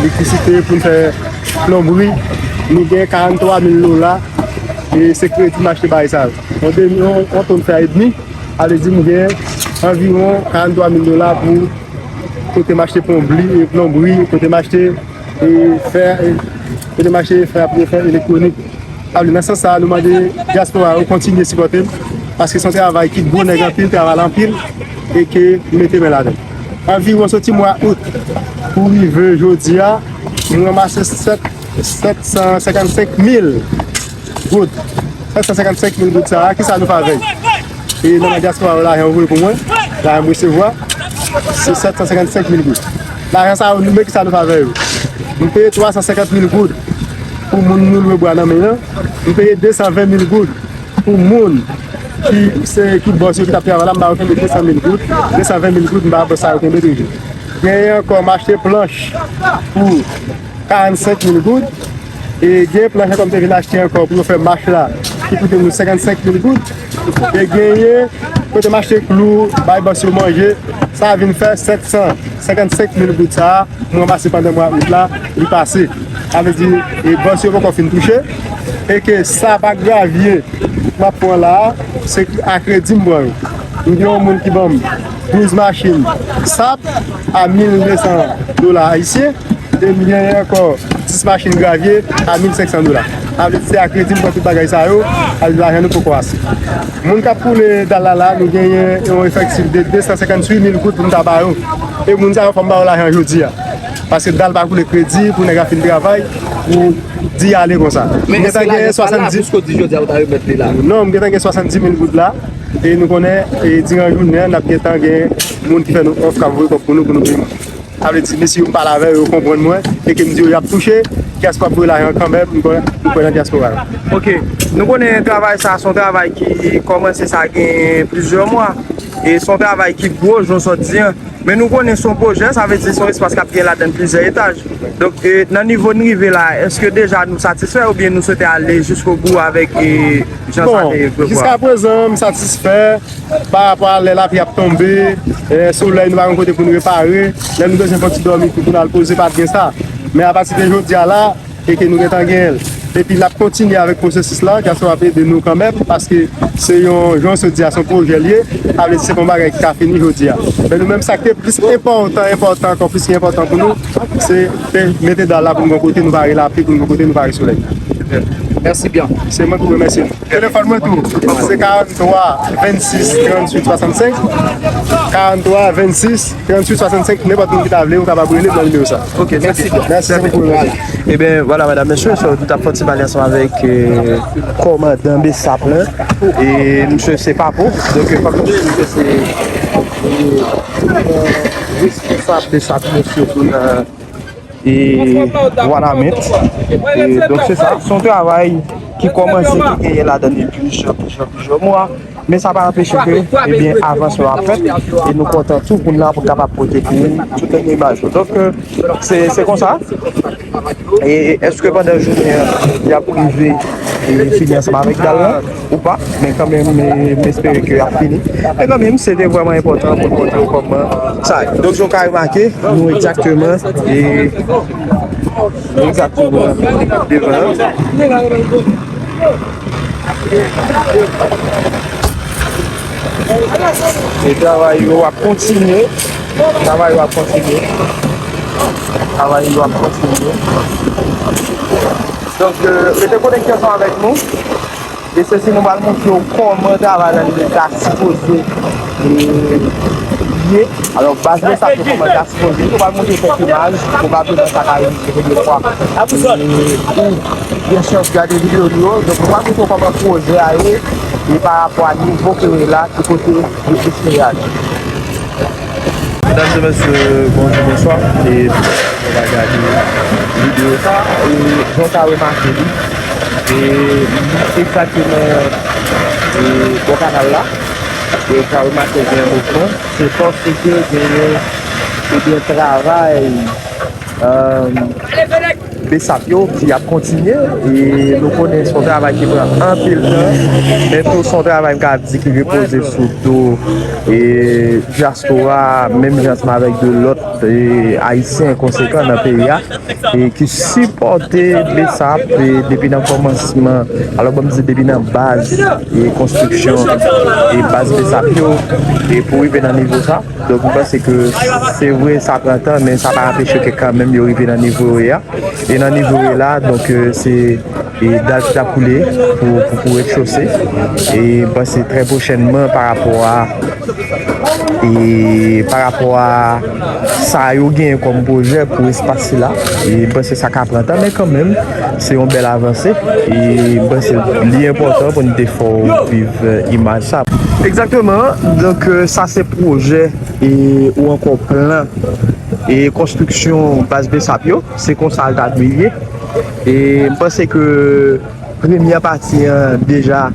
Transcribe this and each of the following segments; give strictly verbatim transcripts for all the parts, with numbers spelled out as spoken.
elektrisite, pou n fè plonbri, nou gen karant twa mil dola, e se kredi m achte bagay sa yo. Yon demi, yon, yon tonn fè edmi, sa vle di m gen anviwon karant twa mil dola pou kote m achte plonbri, e plonbri, kote m achte, e fè, e kote m achte fè, fè elektwonik. Sa vle di, nan sans sa a, nou mande dyaspora yo kontinye sipòte m, paske se yon travay ki gwo, nèg anpil, travay anpil, e ke m mete men ladan l. Anviwon soti mwa out pou rive jodi a, nou ranmase sèt, sèt san senkannsenk mil goud. Sèt san senkannsenk mil goud sa a, kisa nou fè avè l? E nan dyaspora yo, lajan yo voye pou mwen, lajan m resevwa, se sèt san senkannsenk mil goud. Lajan sa yo, nou, men kisa nou fè avè yo? M peye twa san senkant mil goud pou moun nou lwe bwa nan men an. M peye de san ven mil goud pou moun ki se, ki bòs yo ki t ap travay la, m ba yo kenbe de san mil goud, de san ven mil goud, m ba bòs sa yo kenbe toujou. Genyen ankò, m achte planch pou karannsenk mil goud. E gen planch ankò m te vin achte ankò pou yo fè mach la, ki koute nou senkannsenk mil goud. E genyen kote m achte klou, bay bòs yo manje, sa vin fè sèt san senkannsenk mil goud sa a, m ranmase pandan mwa out la, li pase. Sa vle di, e bòs yo poko fin touche, e ke sa pa gravye m ap pran la a, se a kredi m pran yo. M gen yon moun ki ban m douz machin sap a mil de san dola ayisyen, e m genyen ankò dis machin gravye a mil senk san dola. Sa vle di se a kredi m pran tout bagay sa yo, sa vle di lajan nou poko ase. Moun k ap koule dal la la, nou genyen yon efektif de de san senkanntuit mil goud pou m ta ba yo. E moun sa yo, fò m ba yo lajan jodi a. Paske dal pa koule kredi pou nèg la fin travay, pou di ale konsa. Men m gentan genyen swasanndis. Jiska jodi a, ou ta remèt li la? Non, m gentan gen swasanndis mil goud la. E nou konnen, e diran jounen an, n ap gentan gen moun ki fè nou òf, k ap voye kòb pou nou, pou nou peye. Sa vle di, mesye yo, m pale avè yo, yo konprann mwen, e ke m di yo, y ap touche, dyaspora ap voye lajan kanmenm, m kwè, m kwè nan dyaspora yo. Ok. Nou konnen travay sa, se yon travay ki kòmanse, sa gen plizyè mwa. E se yon travay ki gwo, jan w sot di an. Men nou konnen se yon pwojè, sa vle di se yon espas k ap gen ladan l plizyè etaj. Donk, e, nan nivo n rive la, èske deja nou satisfè oubyen nou swete ale jiskobou avèk, e, jan sa te prevwa? Bon, jiska prezan, m satisfè pa rapò a lè lapli ap tonbe, e, solèy nou pa gen kote pou nou repare, lè nou bezwen fè yon ti dòmi tou pou n al poze, pa t gen sa. Men apati de jodi a la, e ke nou gentan genyen l. Epi n ap kontinye avèk pwosesis la, dyaspora ap ede nou kanmenm, paske se yon, jan w sot di a, se yon pwojè l ye, sa vle di se pa yon bagay ki ka fini jodi a. Men nou menm, sa ki te plis enpòtan, enpòtan ankò, plis ki enpòtan pou nou, se te mete dal la pou n gon kote nou pare lapli, pou n gon kote nou pare solèy. Mèsi byen. Se mwen ki remèsye nou. Telefòn mwen tou, se karannntwa vennsis tranntuit swasannsenk, karannntwa vennsis tranntuit swasannsenk, nenpòt moun ki ta vle, ou kapab rele m nan nimewo sa. Ok, mèsi. Mèsi bokou. Ebyen, vwala, medam, mesye, so, nou t ap fè yon ti pale ansanm avèk, e, kòmandan Besap lan. E misye se Papo. Donk, e, pa konn si misye se, e, responsab Besap, mesye, pou nan, e, Wanament. E, donk, se sa. Se yon travay ki kòmanse, ki genyen ladan l depi plizyè, plizyè, plizyè mwa. Men sa pa anpeche ke, ebyen, avansman ap fèt, e nou kontan tou pou n la pou n kapab pote pou tout lòt imaj yo. Donk, e, se, se konsa. E èske pandan jounen an, y ap rive, e, fini ansanm avèk dal lan ou pa? Men kanmenm, e, m espere ke y ap fini. Men kanmenm, se te vrèman enpòtan pou n montre w kòman sa ye. Donk, jan w ka remake, nou egzakteman, e, nou egzakteman devan. E travay yo ap kontinye. Travay yo ap kontinye. Travay yo ap kontinye. Donk, e, rete konekte ansanm avèk nou. E se si nou pral montre w kòman travay la li ta sipoze, e, ye. Alò, baz Besap yo kòman ta sipoze. Nou pral montre kèk imaj, pwobableman sa ka rive premye fwa, e, ou gen chans gade videyo nou yo. Donk, nou pral montre w kòman pwojè a ye, e pa rapò a nivo ke w ye la, ki kote li plis reyaj. Medam e mesye, bonjou, bonswa. E nou va gade videyo sa. E jan w ka remake li, e li egzakteman, e bò kanal la. E w ka remake gen mouvman. Se paske genyen, ebyen, travay, e, BSAP yo ki ap kontinye, e nou konnen se yon travay ki pran anpil tan, men tou se yon travay m ka di ki repoze sou do e dyaspora, menm jan ansanm avèk de lòt e ayisyen konsekan nan peyi a, e ki sipòte BSAP e depi nan kòmansman, alò ban m di depi nan baz e konstriksyon e baz BSAP yo, e pou rive nan nivo sa. Donk m panse ke se vre sa pran tan, men sa pa anpeche ke kanmenm yo rive nan nivo yo ye a. E nan nivo yo ye la, donk e, se e dal ki t ap koule pou, pou, pou rechose. E m panse trè pwochènman pa rapò a e pa rapò a sa yo genyen kòm pwojè pou espas sila. E m panse sa ka pran tan, men kanmenm se yon bèl avanse. E m panse li enpòtan pou n te fè w viv e, imaj sa. Egzakteman, donk e, sa se pwojè e ou ankò plan e konstriksyon baz BSAP yo, se konsa l ta dwe ye. E m panse ke premyè pati an deja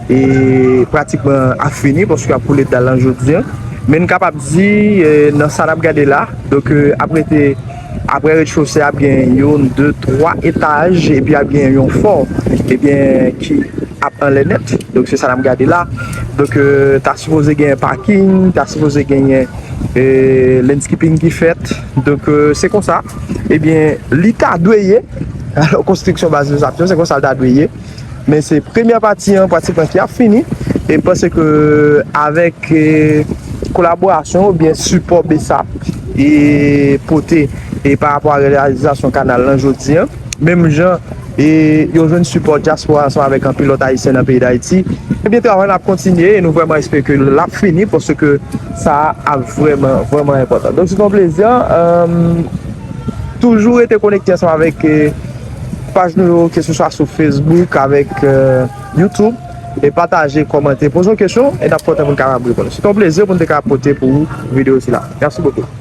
e pratikman ap fini paske ap koule dal lan jodi an. Men n kapab di e, nan sa n ap gade la, donk e, ap rete apre rechose ap gen youn, de, twa etaj epi ap gen yon fò ebyen ki ap anlè nèt. Donk se sa n ap gade la. Donk e, ta sipoze gen paking, ta sipoze genyen e, landscaping ki fèt. Donk e, se konsa ebyen li ta dwe ye. Alò konstriksyon baz BSAP yo se konsa l ta dwe ye. Men se premyè pati an pratikman ki ap fini. E m panse ke avèk e, kolaborasyon oubyen sipò BSAP e pote e pa rapò a reyalizasyon kanal lan jodi an, menm jan e yo jwenn sipò dyaspora ansanm avèk anpil lòt ayisyen nan peyi Dayiti, ebyen travay la ap kontinye e nou vrèman espere ke l ap fini paske sa a ap vrèman, vrèman enpòtan. Donk se t on plezi. Toujou rete konekte ansanm avèk e, paj nou yo, keseswa sou Facebook, avèk e, YouTube. E pataje, kòmante, poze yon kesyon e n ap kontan pou n kapab reponn. Se t on plezi pou n te ka pote pou ou videyo sila. Mèsi bokou.